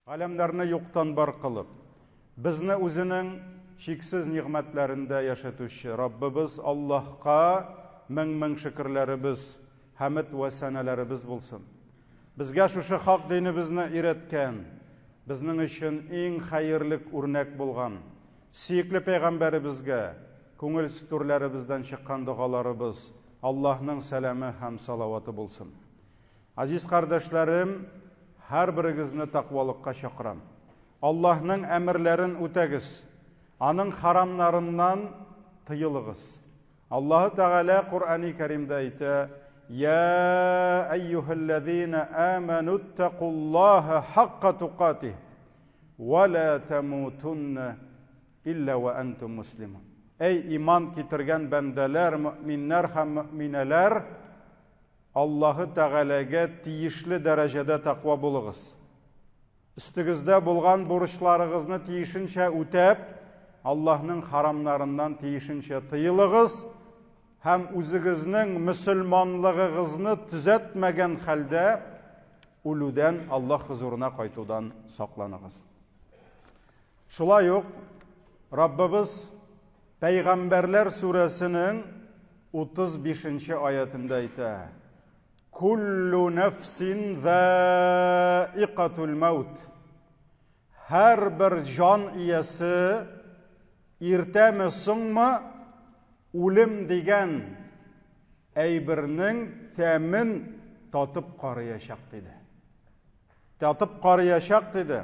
Галәмнәрне юктан бар кылып, безне үзенең чиксез нигъмәтләрендә яшәтүче Раббыбыз Аллаһка мең-мең шөкерләребез, хәмед вә сәнәләребез булсын. Безгә шушы хак динебезне өйрәткән, безнең өчен иң хәерлек үрнәк булган сөекле пәйгамбәребезгә күңел түрләребездән чыккан догаларыбыз, Аллаһның сәламе һәм салаваты булсын. Азиз кардәшләрем, һәрберегезне тәкъвалыкка чакырам. Аллаһның әмерләрен үтәгез, аның харамнарыннан тыелыгыз. Аллаһы Тәгалә Коръәни Кәримдә әйтә: "Я әйюһәлләзина аману иттакуллаһа хакка тукатих ва ла тамутунна илля ва антум муслимун." Әй иман китергән бәндәләр, мөэминнәр һәм мөэминәләр, Аллаһы Тәгаләгә тиешле дәрәҗәдә тәкъва булыгыз. Өстегездә булган бурычларыгызны тиешенчә үтәп, Аллаһның харамнарыннан тиешенчә тыелыгыз һәм үзегезнең мөселманлыгыгызны төзәтмәгән хәлдә үлүдән Аллаһ хозурына кайтудан сакланыгыз. Шулай ук Раббыбыз Пәйгамбәрләр сүрәсенең 35 нче аятендә әйтә: Куллу нәфсин заикатул маут. Һәрбер җан иясе иртәме соңмы үлем дигән әйбернең тәмен татып караячак диде. Татып карыячак, диде.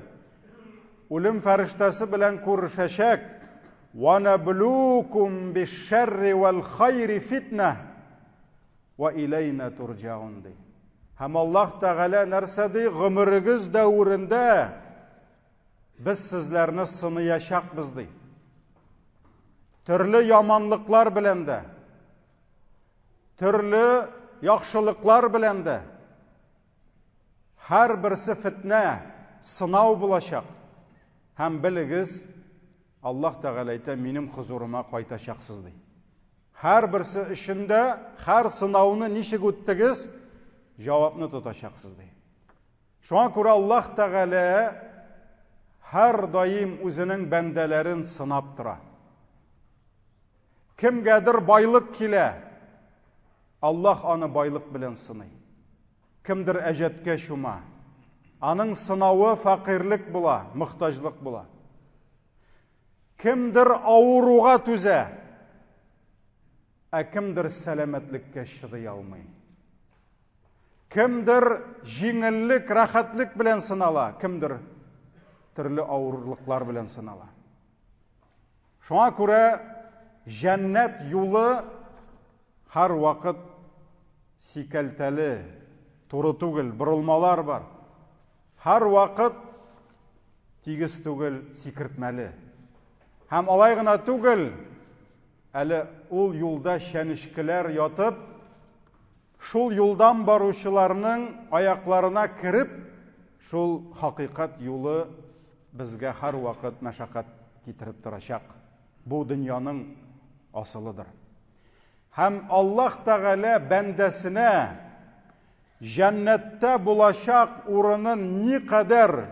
Үлем фәрештәсе белән күрешәчәк. Ва наблукум бишшәрри вәл хайри фитнә ва иләйнә турҗаун ди. Һәм Аллаһ Тәгалә нәрсә ди? Гомерегез дәверендә без сезләрне сыныячакбыз ди. Төрле яманлыклар белән дә, төрле яхшылыклар белән дә Һәрберсе фетнә, сынау булачак. Һәм белегез, Аллаһ Тәгалә әйтә, минем хозурыма кайтачаксыз ди. Һәрберсе өчен дә һәр сынауны ничек үттегез, җавапны тотачаксыз ди. Шуңа күрә Аллаһ Тәгалә һәр даим үзенең бәндәләрен сынап тора. Кемгәдер байлык килә, Аллаһ аны байлык белән сыный. Кемдер әҗәткә чума. Аның сынавы фәкыйрьлек була, мохтаҗлык була. Кемдер авыруга түзә, ә кемдер сәламәтлеккә чыдый алмый. Кемдер җиңеллек, рәхәтлек белән сынала, кемдер төрле авырлыклар белән сынала. Шуңа күрә җәннәт юлы һәрвакыт сикәлтәле, туры түгел, борылмалар бар. Һәрвакыт тигез түгел, сикертмәле. Һәм алай гына түгел, әле ул юлда чәнечкеләр ятып, шул юлдан баручыларның аякларына кереп, шул хакыйкать юлы безгә һәрвакыт мәшәкать китереп торачак. Бу дөньяның асылыдыр. Һәм Аллаһ Тәгалә бәндәсенә җәннәттә булачак урынын никадәр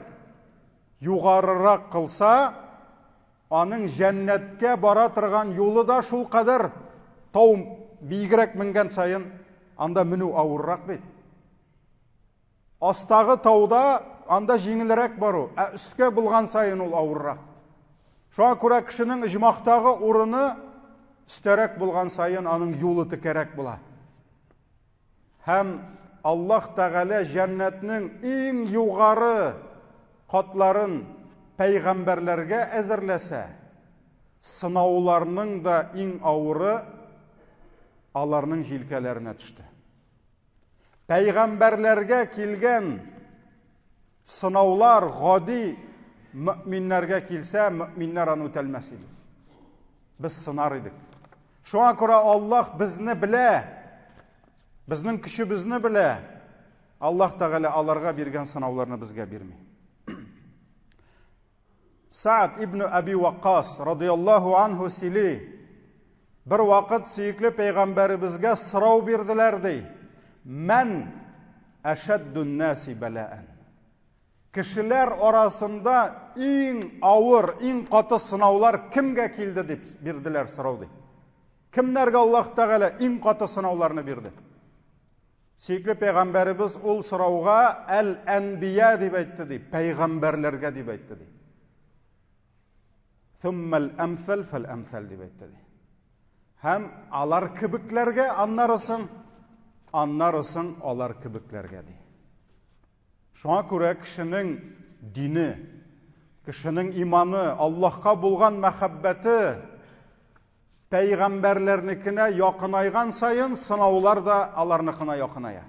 югарырак кылса, аның җәннәткә бара торган юлы да шулкадәр тау биегрәк менгән саен анда менү авыррак бит. Астагы тауда анда җиңелрәк бару, ә өскә булган саен ул авыррак. Шуңа күрә кешенең оҗмахтагы урыны өстәрәк булган саен аның юлы текәрәк була. Һәм Аллаһ Тәгалә җәннәтнең иң югары катларын пәйгамбәрләргә әзерләсә, сынауларның да иң авыры аларның җилкәләренә төште. Пәйгамбәрләргә килгән сынаулар гади мөэминнәргә килсә, мөэминнәр аны үтәлмәс иде. Без сынар идек. Шуңа күрә Аллаһ безне белә, безнең көчебезне белә. Аллаһ Тәгалә аларга биргән сынауларны безгә бирми. Саад ибн Аби Ваккас радияллаһу анһу сөйли. Бер вакыт сөекле пәйгамбәребезгә сорау бирделәр ди. Мән әшәддүн наси бәлаән. Кешеләр арасында иң авыр, иң каты сынаулар кемгә килде дип бирделәр сорау ди. Кемнәргә Аллаһ Тәгалә иң каты сынауларны бирде? Сөекле пәйгамбәребез ул сорауга әл-әнбия дип әйтте ди, пәйгамбәрләргә дип әйтте ди. Thummal амсал фал амсал дип әйтте ди. Һәм алар кебекләргә аннары соң, аннары соң алар кебекләргә ди. Шуңа күрә кешенең дине, кешенең иманы, Аллаһка булган мәхәббәте пәйгамбәрләрнекенә якынайган саен сынаулар да аларныкына якыная.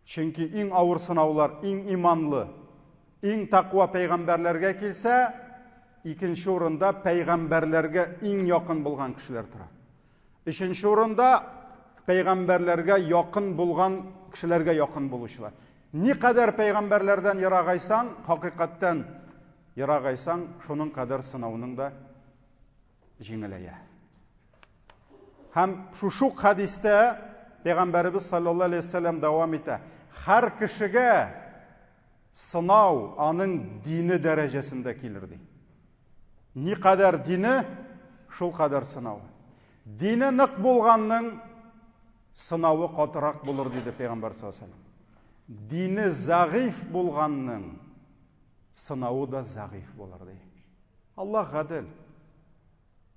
Чөнки иң авыр сынаулар иң иманлы, иң тәкъва пәйгамбәрләргә килсә, икенче урында пәйгамбәрләргә иң якын булган кешеләр тора. Өченче урында пәйгамбәрләргә якын булган кешеләргә якын булучылар. Никадәр пәйгамбәрләрдән ерагайсаң, хакыйкатьтән ерагайсаң, шуның кадәр сынауның да җиңеләя. Һәм шушы ук хәдистә пәйгамбәребез саллаллаһу алейһи вәсәлләм дәвам итә. Һәр кешегә сынау аның дине дәрәҗәсендә килер ди. Никадәр дине, шул кадәр сынау. Дине нык булганның сынавы катырак булыр, диде Пәйгамбәр саллаллаһу алейһи вәсәлләм. Дине зәгыйфь булганның сынавы да зәгыйфь булыр, ди. Аллаһ гадел.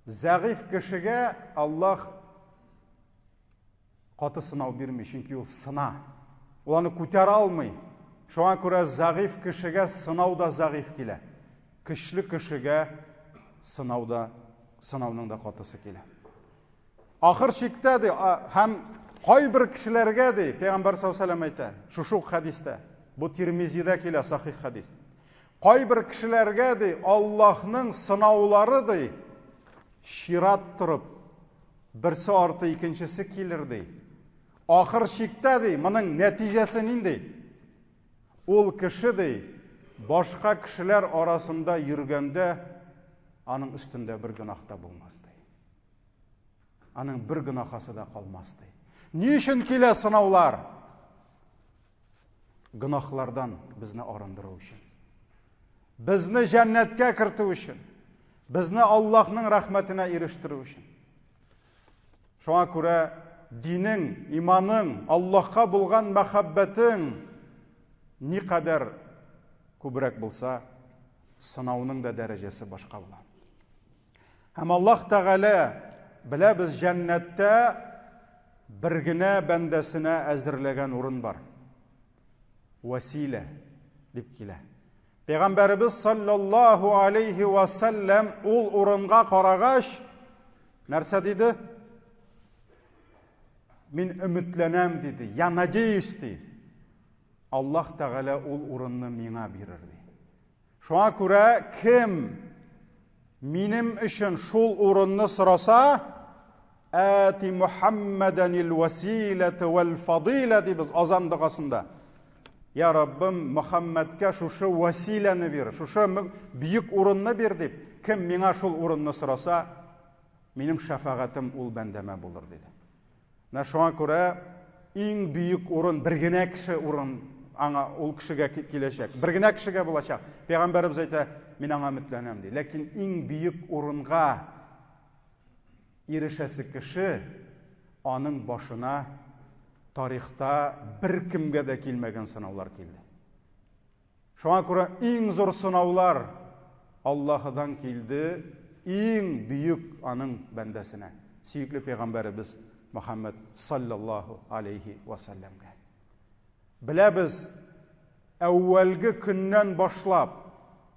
Зәгыйфь кешегә Аллаһ Каты сынау бирми, чөнки ул сына. Ул аны күтәрә алмый. Шуңа күрә зәгыйфь кешегә сынау да зәгыйфь килә. Көчле кешегә сынау да, сынауның да катысы килә. Ахыр чиктә ди, һәм кайбер кешеләргә ди, Пәйгамбәр саллаллаһу алейһи әйтә, шушы ук хәдистә, бу Тирмизида килә, сахих хәдис. Кайбер кешеләргә ди, Аллаһның сынаулары ди, чират торып Берсе арты икенчесе килер, ди. Ахыр чиктә, ди, моның нәтиҗәсе нинди? Ул кеше, ди, башка кешеләр арасында йөргәндә аның өстендә бер гөнаһ та булмас, ди. Аның бер гөнаһасы да калмас, ди. Ни өчен килә сынаулар? Гөнаһлардан безне арындыру өчен. Безне җәннәткә кертү өчен. Безне Аллаһның рәхмәтенә ирештерү өчен. Шуңа күрә динең, иманың, Аллаһка булган мәхәббәтең никадәр күбрәк булса, сынауның да дәрәҗәсе башка була. Һәм Аллаһ Тәгалә беләбез җәннәттә бер генә бәндәсенә әзерләгән урын бар. Василә дип килә. Пәйгамбәребез саллаллаһу алейхи ва саллям ул урынга карагач, нәрсә диде? Мин өметләнәм диде. Я надеюсь ди. Аллаһ Тәгалә ул урынны миңа бирер ди. Шуңа күрә кем минем өчен шул урынны сораса, Әти Мухаммаданил василәте вәл фадилә дибез азан догасында. Я Раббым, Мухаммадка шушы василәне бир, шушы бөек урынны бир дип, кем миңа шул урынны сораса, минем шәфәгатем ул бәндәмә булыр диде. Менә шуңа күрә иң бөек урын бер генә кеше урын аңа ул кешегә киләчәк. Бер генә кешегә булачак. Пәйгамбәребез әйтә, мин аңа өметләнәм ди. Ләкин иң бөек урынга ирешәсе кеше аның башына тарихта беркемгә дә килмәгән сынаулар килде. Шуңа күрә иң зур сынаулар Аллаһыдан килде иң бөек аның бәндәсенә, сөекле пәйгамбәребез Мөхәммәд саллаллаһу алейхи ва сәлләмгә. Беләбез, әүвәлге көннән башлап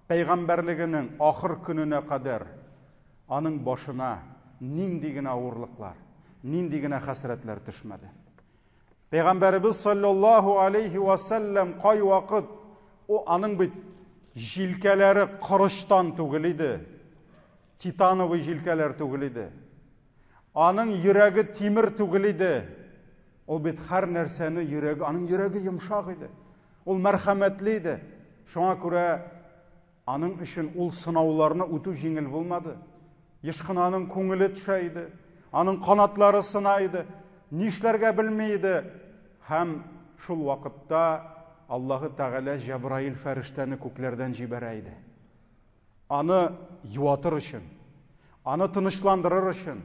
пәйгамбәрлегенең ахыр көненә кадәр аның башына нинди генә авырлыклар, нинди генә хәсрәтләр төшмәде. Пәйгамбәребез саллаллаһу алейхи ва сәлләм кайвакыт о аның бит җилкәләре корычтан түгел иде. Титановый җилкәләр түгел иде. Аның йөрәге тимер түгел иде. Ул бит һәр нәрсәне йөрәге, аның йөрәге йомшак иде. Ул мәрхәмәтле иде. Шуңа күрә Аның өчен ул сынауларны үтү җиңел булмады. Еш кына аның күңеле төшә иде, аның канатлары сына иде, нишләргә белми иде. Һәм шул вакытта Аллаһы Тәгалә Җәбраил фәрештәне күкләрдән җибәрә иде. Аны юатыр өчен, аны тынычландырыр өчен,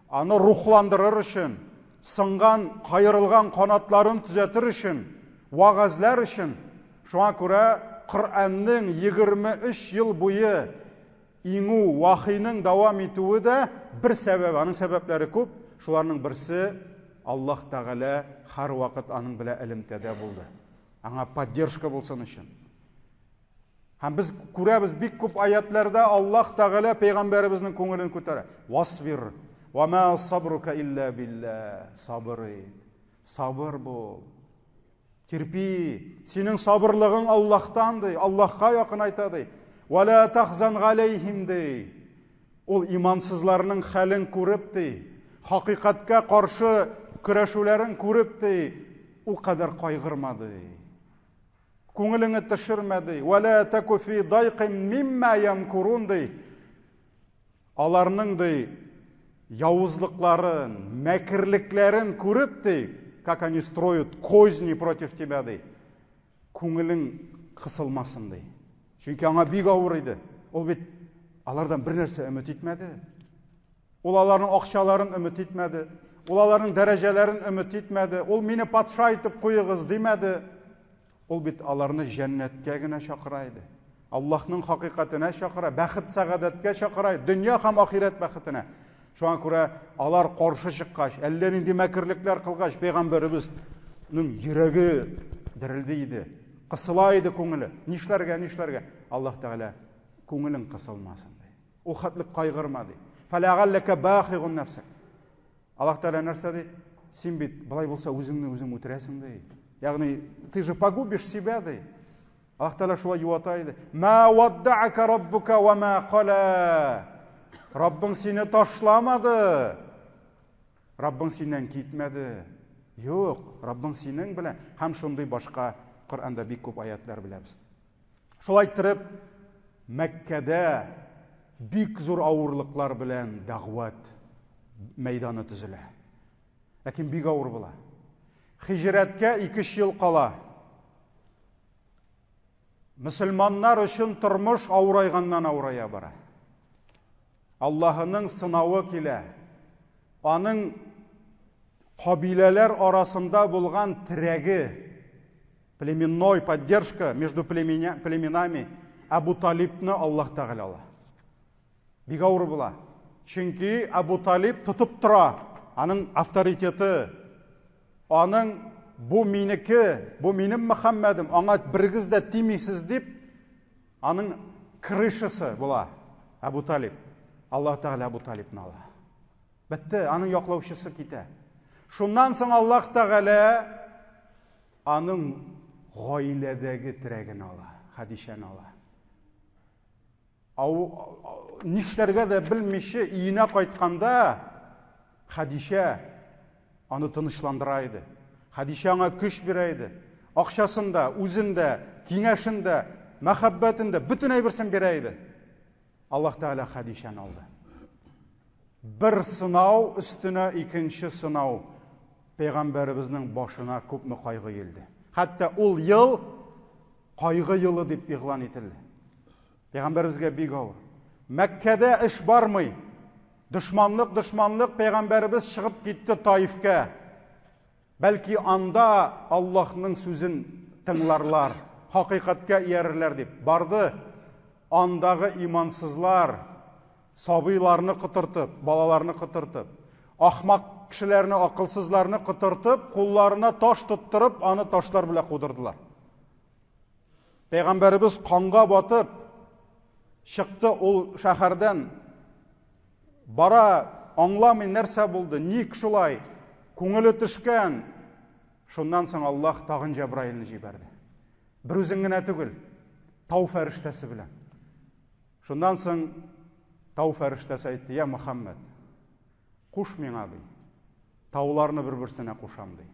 аны рухландырыр өчен, сынган, каерылган канатларын төзәтер өчен, вәгазьләр өчен. Шуңа күрә Коръәннең 23 ел буе иңү, вахиның дәвам итүе дә бер сәбәп, аның сәбәпләре күп. Шуларның берсе Аллаһ Тәгалә һәрвакыт аның белән элемтәдә булды. Аңа поддержка булсын өчен. Һәм без күрәбез бик күп аятларда Аллаһ Тәгалә пәйгамбәребезнең күңелен күтәрә. Васбир ва ма сабрука илля билла. Сабыр ит. Сабыр бул. Терпи. Синең сабырлыгың Аллаһтан ди. Аллаһка якынайта ди. Ва ла тахзан галейхим ди. Ул имансызларның хәлен күреп ди, хакыйкатькә каршы көрәшүләрен күреп ди, ул кадәр кайгырма ди. Күңелеңне төшермә ди. Ва ла таку фи дайкин мимма ямкурун ди. Аларның ди явызлыкларын, мәкерлекләрен күреп ди, как они строят козни против тебя ди. Күңелең кысылмасын ди. Чөнки аңа бик авыр иде. Ул бит алардан бер нәрсә өмет итмәде. Ул аларның акчаларын өмет итмәде. Ул аларның дәрәҗәләрен өмет итмәде. Ул мине патша итеп куегыз димәде. Ул бит аларны җәннәткә генә чакыра иде. Аллаһның хакыйкатенә чакыра, бәхет сәгадәткә чакыра, дөнья һәм ахирәт бәхетенә. Шуңа күрә алар каршы чыккач, әллә нинди мәкерлекләр кылгач, пәйгамбәребезнең йөрәге дерелди иде. Кысыла иде күңеле. Нишләргә, нишләргә? Аллаһ Тәгалә күңелең кысылмасын ди. Ул хәтлек кайгырма ди. Фәләгалләкә бахигун нәфсәк. Аллаһ Тәгалә нәрсә ди? Син бит болай булса үзеңне үзең үтерәсең ди. Ягъни ты же погубишь себя ди. Аллаһ Тәгалә шулай юата иде. Ма вадда'ака раббука ва ма кала. Раббың сине ташламады. Раббың синнән китмәде. Юк, Раббың синең белән. Һәм шундый башка Коръәндә бик күп аятлар беләбез. Шулай иттереп, Мәккәдә бик зур авырлыклар белән дәгъват мәйданы төзелә. Ләкин бик авыр була. Хиҗрәткә 2 ел кала. Мөселманнар өчен тормыш авырайганнан авырая бара. Аллаһының сынавы килә. Аның кабиләләр арасында булган терәге, племенной поддержка между племенами Абу Талибны Аллаһ Тәгалә ала. Бик авыр була. Чөнки Абу Талиб тотып тора. Аның авторитеты, аның бу минеке, бу минем Мөхәммәдем, аңа берегез дә тимисез дип, аның крышасы була Абу Талиб. Аллаһ Тәгалә Абу Талибны ала. Бетте, аның яклаучысы китә. Шуннан соң Аллаһ Тәгалә аның гаиләдәге терәген ала, Хәдичәне ала. Ау, нишләргә дә белмичә өенә кайтканда Хәдичә аны тынычландыра иде. Хәдичә аңа көч бирә иде. Акчасын да, үзен дә, киңәшен дә, мәхәббәтен дә, бөтен әйберсен бирә иде. Аллаһ Тәгалә Хәдичәне алды. Бер сынау өстенә икенче сынау пәйгамбәребезнең башына күпме кайгы килде. Хәтта ул ел кайгы елы дип игълан ителде. Пәйгамбәребезгә бик авыр. Мәккәдә эш бармый. Дошманлык, дошманлык, пәйгамбәребез чыгып китте Таифкә. Бәлки анда Аллаһның сүзен тыңларлар, хакыйкатькә иярерләр дип барды. Андагы имансызлар сабыйларны котыртып, балаларны котыртып, ахмак кешеләрне, акылсызларны котыртып, кулларына таш тоттырып, аны ташлар белән кудырдылар. Пәйгамбәребез канга батып чыкты ул шәһәрдән. Бара, аңламый нәрсә булды, ник шулай, күңеле төшкән. Шуннан соң Аллаһ тагын Җәбраилне җибәрде. Бер үзен генә түгел, тау фәрештәсе белән. Шуннан соң тау фәрештәсе әйтте, я Мөхәммәд, куш миңа, ди. Тауларны бер-берсенә кушам, ди.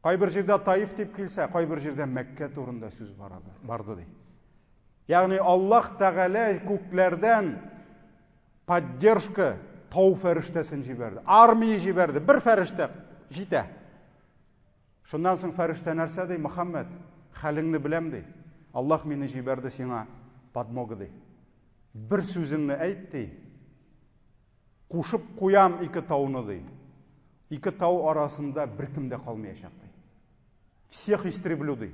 Кайбер җирдә Таиф дип килсә, кайбер җирдә Мәккә турында сүз барады, барды ди. Ягъни Аллаһ Тәгалә күкләрдән поддержка тау фәрештәсен җибәрде. Армия җибәрде. Бер фәрештә җитә. Шуннан соң фәрештә нәрсә ди? Мөхәммәд, хәлеңне беләм ди. Аллаһ мине җибәрде сиңа подмога ди. Бер сүзеңне әйт ди. Кушып куям ике тауны ди. Ике тау арасында беркем дә калмаячак ди. Всех истреблю ди.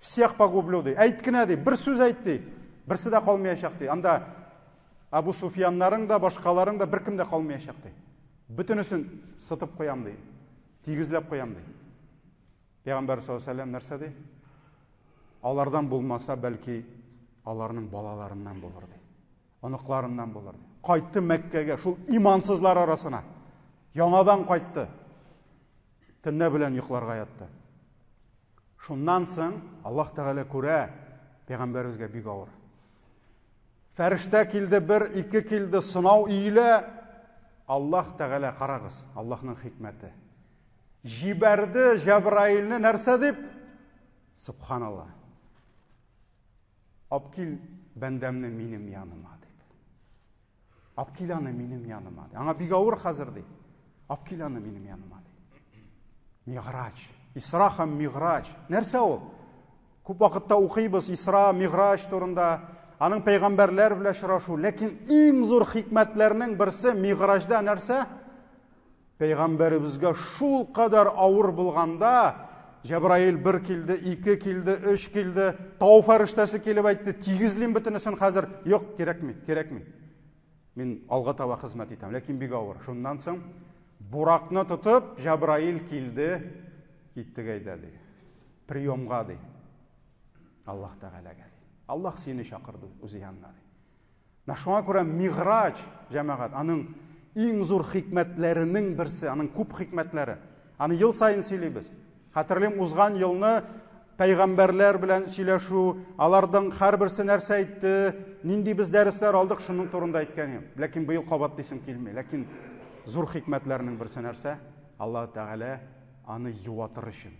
Всех погублю ди. Әйт кенә ди, бер сүз әйт ди. Берсе дә калмаячак ди. Анда Абу Суфияннарың да, башкаларың да беркем дә калмаячак ди. Бөтенесен сытып куям ди. Тигезләп куям ди. Пәйгамбәр саллаллаһу алейһи нәрсә ди? Алардан булмаса, бәлки аларның балаларыннан булыр ди. Оныкларыннан булыр ди. Кайтты Мәккәгә, шул имансызлар арасына. Яңадан кайтты. Төнлә белән йокларга ятты. Шуннан соң Аллаһ Тәгалә күрә, пәйгамбәребезгә бик авыр. Фәрештә килде, бер, ике килде, сынау иелә. Аллаһ Тәгалә, карагыз, Аллаһның хикмәте. Җибәрде Җәбраилне нәрсә дип? Субханалла. Апкил бәндәмне минем яныма дип. Апкил аны минем яныма ди. Аңа бик авыр хәзер ди. Апкил аны минем яныма ди. Миграҗ. Исра һәм Миграҗ. Нәрсә ул? Күп вакытта укыйбыз Исра, Миграҗ турында, аның пәйгамбәрләр белән очрашу. Ләкин иң зур хикмәтләрнең берсе Миграҗда нәрсә? Пәйгамбәребезгә шул кадәр авыр булганда, Җәбраил бер килде, ике килде, өч килде, тау фәрештәсе килеп әйтте, тигезлим бөтенесен хәзер. Юк, кирәкми, кирәкми. Мин алга таба хезмәт итәм, ләкин бик авыр. Шуннан соң буракны тотып, Җәбраил килде, киттек әйдә ди. Приемга ди. Аллаһ Тәгаләгә ди. Аллаһ сине чакырды үзе янына ди. Менә шуңа күрә Миграҗ, җәмәгать, аның иң зур хикмәтләренең берсе, аның күп хикмәтләре. Аны ел саен сөйлибез. Хәтерлим, узган елны пәйгамбәрләр белән сөйләшү, аларның һәрберсе нәрсә әйтте, нинди без дәресләр алдык, шуның турында әйткән идем. Ләкин быел кабатлыйсым килми. Ләкин зур хикмәтләрнең берсе нәрсә? Аллаһ Тәгалә аны юатыр өчен,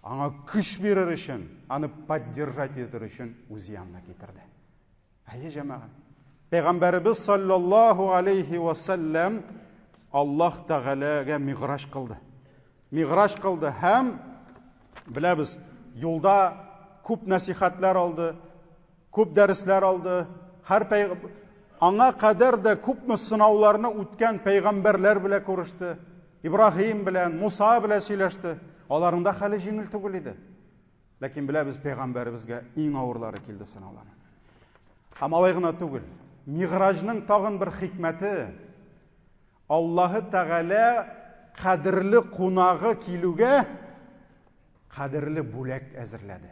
аңа көч бирер өчен, аны поддержать итер өчен үз янына китерде. Әйе, җәмәгать. Пәйгамбәребез саллаллаһу алейхи ва саллям Аллаһ Тәгаләгә миграҗ кылды. Миграҗ кылды һәм беләбез, юлда күп нәсихәтләр алды, күп дәресләр алды. Һәр пәйг... аңа кадәр дә күпме сынауларны үткән пәйгамбәрләр белән күреште. Ибраһим белән, Муса белән сөйләште. Аларның да хәле җиңел түгел иде. Ләкин беләбез, пәйгамбәребезгә иң авырлары килде сынаулар. Һәм алай гына түгел. Миграҗның тагын бер хикмәте Аллаһы Тәгалә кадерле кунагы килүгә кадерле бүләк әзерләде.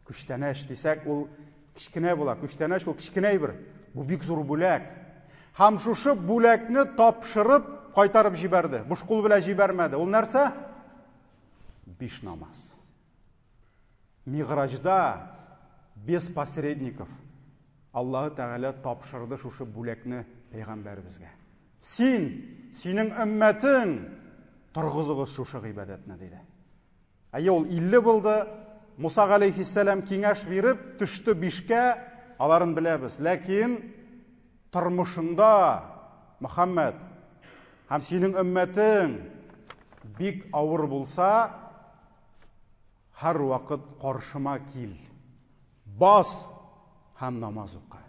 Күчтәнәч дисәк, ул кечкенә була. Күчтәнәч ул кечкенә әйбер. Бу бик зур бүләк. Һәм шушы бүләкне тапшырып кайтарып җибәрде. Буш кул белән җибәрмәде. Ул нәрсә? Биш намаз. Миграҗда без посредников Аллаһы Тәгалә тапшырды шушы бүләкне пәйгамбәребезгә. Син, синең өммәтең торгызыгыз шушы гыйбадәтне диде. Әйе, ул 50 булды. Муса галәйһиссәлам киңәш биреп, төште бишкә, аларын беләбез. Ләкин тормышыңда Мөхәммәд һәм синең өммәтең бик авыр булса, һәрвакыт каршыма кил. Бас һәм намаз укы.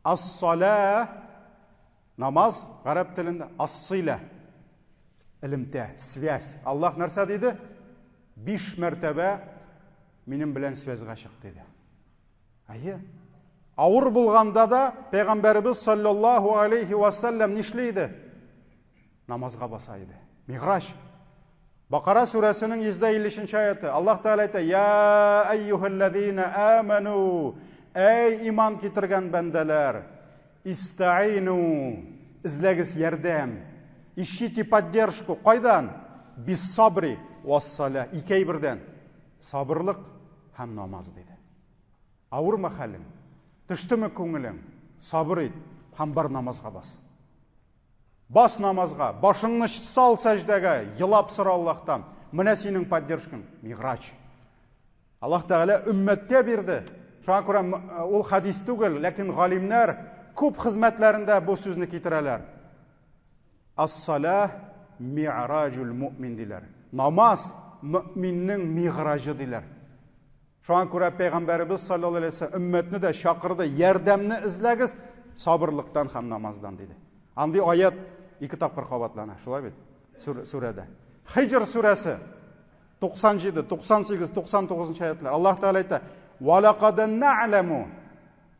Ас-сала намаз гарәп телендә ас-сила элемтә, связь. Аллаһ нәрсә диде? Биш мәртәбә минем белән связьга чык диде. Әйе. Авыр булганда да пәйгамбәребез саллаллаһу алейхи ва саллям нишли иде? Намазга баса иде. Миграҗ. Бакара сүрәсенең 153 аяты. Аллаһ Тәгалә әйтә: "Я әйюһәлләзина аману, әй иман китергән бәндәләр, истаину, эзләгез ярдәм, ищите поддержку. Кайдан? Бис сабри вассала. Ике әйбердән. Сабырлык һәм намаз диде. Авырмы хәлең? Төштеме күңелең? Сабыр ит һәм бар намазга бас. Бас намазга, башыңны сал сәҗдәгә, елап сора Аллаһтан. Менә синең поддержкаң, миграҗ. Аллаһ Тәгалә өммәткә бирде. Шуңа күрә ул хадис түгел, ләкин галимнәр күп хезмәтләрендә бу сүзне китерәләр. Ас-салах ми'раҗул муъмин диләр. Намаз мөэминнең мигъраҗы диләр. Шуңа күрә Пәйгамбәребез саллаллаһу алейһи ва сәлләм өммәтне дә чакырды, ярдәмне эзләгез сабырлыктан һәм намаздан диде. Андый аят ике тапкыр кабатлана, шулай бит? Сүрәдә. Хиҗр сүрәсе 97, 98, 99 аятлар. Аллаһ Тәгалә әйтә: "Ва лақад нә'ламу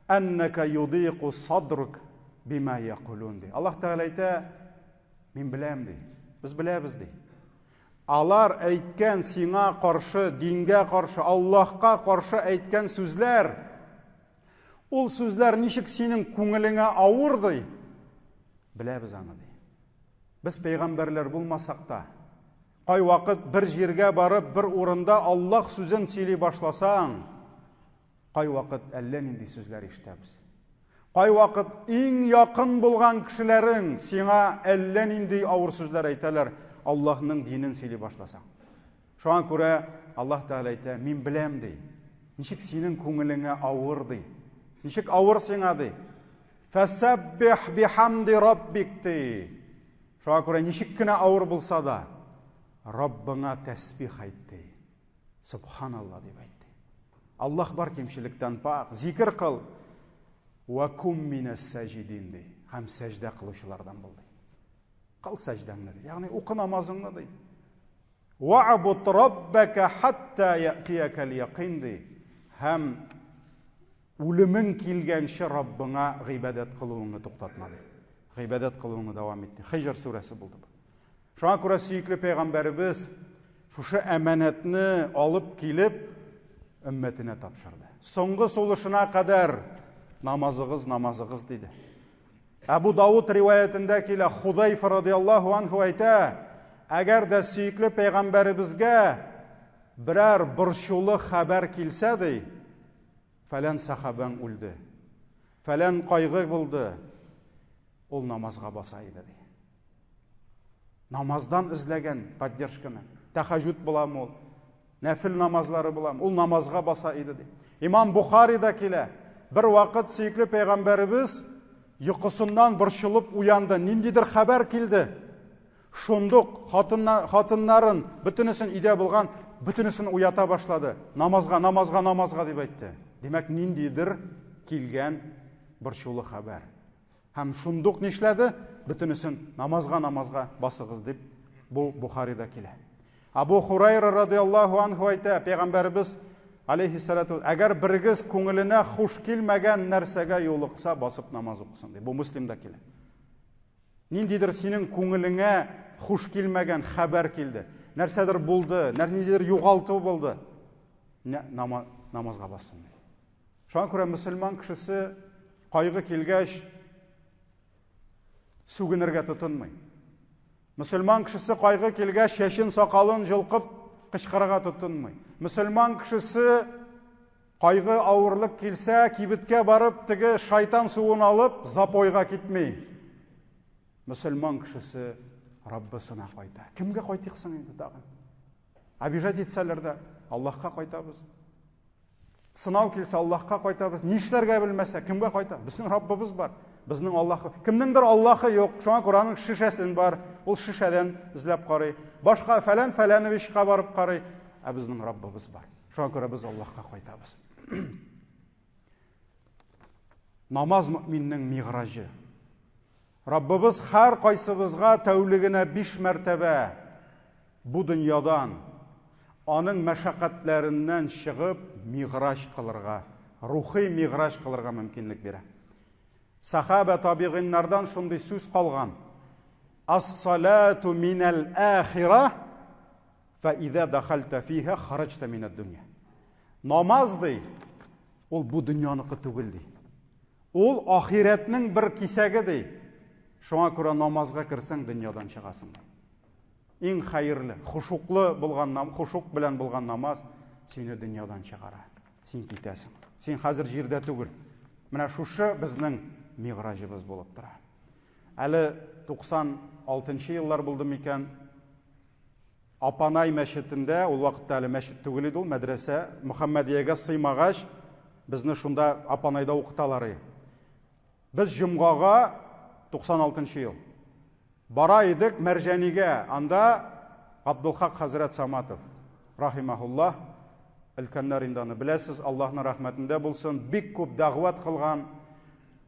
аннака юдику садрук бима якулун" ди. Аллаһ Тәгалә әйтә: "Мин беләм" ди. Без беләбез ди. Алар әйткән сиңа каршы, дингә каршы, Аллаһка каршы әйткән сүзләр, ул сүзләр ничек синең күңелеңә авыр ди? Беләбез аны ди. Без пәйгамбәрләр булмасак та, кайвакыт бер җиргә барып, бер урында Аллаһ сүзен сөйли башласаң, кайвакыт әллә нинди сүзләр ишетәбез. Кайвакыт иң якын булган кешеләрең сиңа әллә нинди авыр сүзләр әйтәләр, Аллаһның динен сөйли башласаң. Шуңа күрә Аллаһ Тәгалә әйтә, мин беләм ди. Ничек синең күңелеңә авыр ди. Ничек авыр сиңа ди. Фәсәббих бихамди раббик ди. Шуңа күрә ничек кенә авыр булса да, Раббыңа тәсбих әйт ди. Субханалла дип әйтте. Аллаһ бар кимчелектән пак. Зикер кыл. Ва кум минәс саҗидин ди. Һәм сәҗдә кылучылардан бул ди. Кыл сәҗдәңне ди. Ягъни укы намазыңны ди. Ва'буд раббака хатта я'тиякал якин ди. Һәм үлемең килгәнче Раббыңа гыйбадәт кылуыңны туктатма ди. Гыйбадәт кылуыңны дәвам ит ди. Хиҗр сүрәсе булды бу. Шуңа күрә сөекле пәйгамбәребез шушы әманәтне алып килеп өммәтенә тапшырды. Соңгы сулышына кадәр намазыгыз, намазыгыз диде. Әбу Дауд риваятендә килә, Худайфа радиаллаһу анху әйтә, әгәр дә сөекле пәйгамбәребезгә берәр борчулы хәбәр килсә, ди, фәлән сахабәң үлде, фәлән кайгы булды, ул намазга баса иде, ди. Намаздан эзләгән поддержканы. Тәхәҗүд буламы ул? Нәфил намазлары буламы? Ул намазга баса иде ди. Имам Бухари да килә. Бер вакыт сөекле пәйгамбәребез йокысыннан борчылып уянды. Ниндидер хәбәр килде. Шундук хатыннарын, бөтенесен өйдә булган, бөтенесен уята башлады. Намазга, намазга, намазга дип әйтте. Димәк, ниндидер килгән борчулы хәбәр. Һәм шундук нишләде? Бөтенесен намазга, намазга басыгыз дип, бу Бухарида килә. Абу Хурайра радиаллаһу анху әйтә, пәйгамбәребез алейхиссалату, әгәр берегез күңеленә хуш килмәгән нәрсәгә юлыкса, басып намаз укысын ди. Бу Муслимда килә. Ниндидер синең күңелеңә хуш килмәгән хәбәр килде. Нәрсәдер булды, ниндидер югалту булды. Намазга бассын ди. Шуңа күрә мөселман кешесе кайгы килгәч сүгенергә тотынмый. Мөселман кешесе кайгы килгәч чәчен сакалын җолкып кычкырырга тотынмый. Мөселман кешесе кайгы авырлык килсә, кибеткә барып теге шайтан суын алып запойга китми. Мөселман кешесе Раббысына кайта. Кемгә кайтыйк соң инде тагын? Обижать итсәләр дә, Аллаһка кайтабыз. Сынау килсә, Аллаһка кайтабыз. Нишләргә белмәсә, кемгә кайта? Безнең Раббыбыз бар. Безнең Аллаһы. Кемнеңдер Аллаһы юк. Шуңа күрә аның шешәсен бар. Ул шешәдән эзләп карый. Башка фәлән фәләновичка барып карый. Ә безнең Раббыбыз бар. Шуңа күрә без Аллаһка кайтабыз. Намаз мөминнең мигъраҗы. Раббыбыз һәр кайсыбызга тәүлегенә биш мәртәбә бу дөньядан, аның мәшәкатьләреннән чыгып, мигъраҗ кылырга, рухи мигъраҗ кылырга мөмкинлек бирә. Сахаба табигыйннардан шундый сүз калган. Ас-салату минәл ахира, фа иза дахальта фиха хараҗта минәд дөнья. Намаз ди, ул бу дөньяныкы түгел ди. Ул ахирәтнең бер кисәге ди. Шуңа күрә намазга керсәң дөньядан чыгасың. Иң хәерле, хушуклы булган, хушук белән булган намаз сине дөньядан чыгара. Син китәсең. Син хәзер җирдә түгел. Менә шушы безнең мигъраҗыбыз булып тора. Әле 96 еллар булды микән? Апанай мәчетендә, ул вакытта әле мәчет түгел иде ул, мәдрәсә, Мөхәммәдиягә сыймагач, безне шунда Апанайда укыталар иде. Без җомгага 96 ел бара идек Мәрҗанигә, анда Габдулхак хәзрәт Саматов. рахимахуллаһ, өлкәннәр инде аны беләсез, Аллаһның рәхмәтендә булсын, бик күп дәгъват кылган.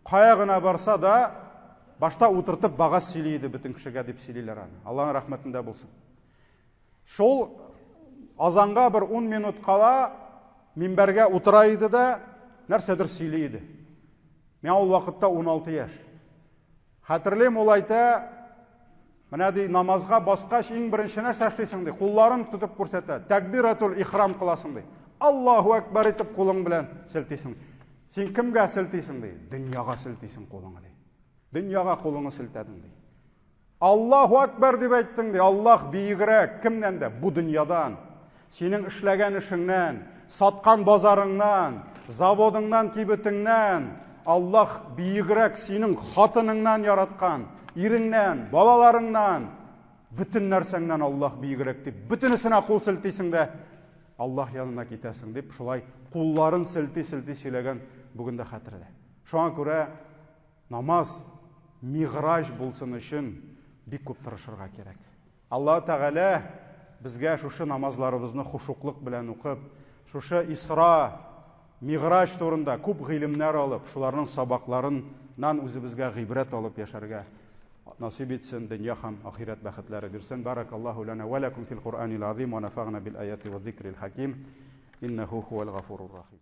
Кая гына барса да, башта утыртып вагаз сөйли иде бөтен кешегә дип сөйлиләр аны. Аллаһның рәхмәтендә булсын. Шул азанга бер 10 минут кала минбәргә утыра иде дә нәрсәдер сөйли иде. Миңа ул вакытта 16 яшь. Хәтерлим, ул әйтә, менә ди, намазга баскач иң беренче нәрсә эшлисең ди, кулларын тотып күрсәтә, тәкбиратул ихрам кыласың ди. Аллаһу акбар итеп кулың белән селтисең. Син кемгә селтисең ди? Дөньяга селтисең кулыңны ди. Дөньяга кулыңны селтәдең ди. Аллаһу акбар дип әйттең ди. Аллаһ биегрәк кемнән дә бу дөньядан. Синең эшләгән эшеңнән, саткан базарыңнан, заводыңнан, кибетеңнән Аллаһ биегрәк синең хатыныңнан яраткан, иреңнән, балаларыңнан, бөтен нәрсәңнән Аллаһ биегрәк дип, бөтенесенә кул селтисең дә Аллаһ янына китәсең дип, шулай кулларын селти-селти сөйләгән бүген дә хәтердә. Шуңа күрә Намаз мигъраҗ булсын өчен бик күп тырышырга кирәк. Аллаһ Тәгалә безгә шушы намазларыбызны хушуклык белән укып, шушы Исра, Мигъраҗ турында күп гыйлемнәр алып, шуларның сабакларыннан үзебезгә гыйбрәт алып яшәргә насыйп итсен, дөнья һәм ахирәт бәхетләре бирсен. Баракаллаһу лана ва лакум фил Куръанил азим ва нафагна бил аяти ва зикрил хаким. Иннаху хуал гафурур рахим.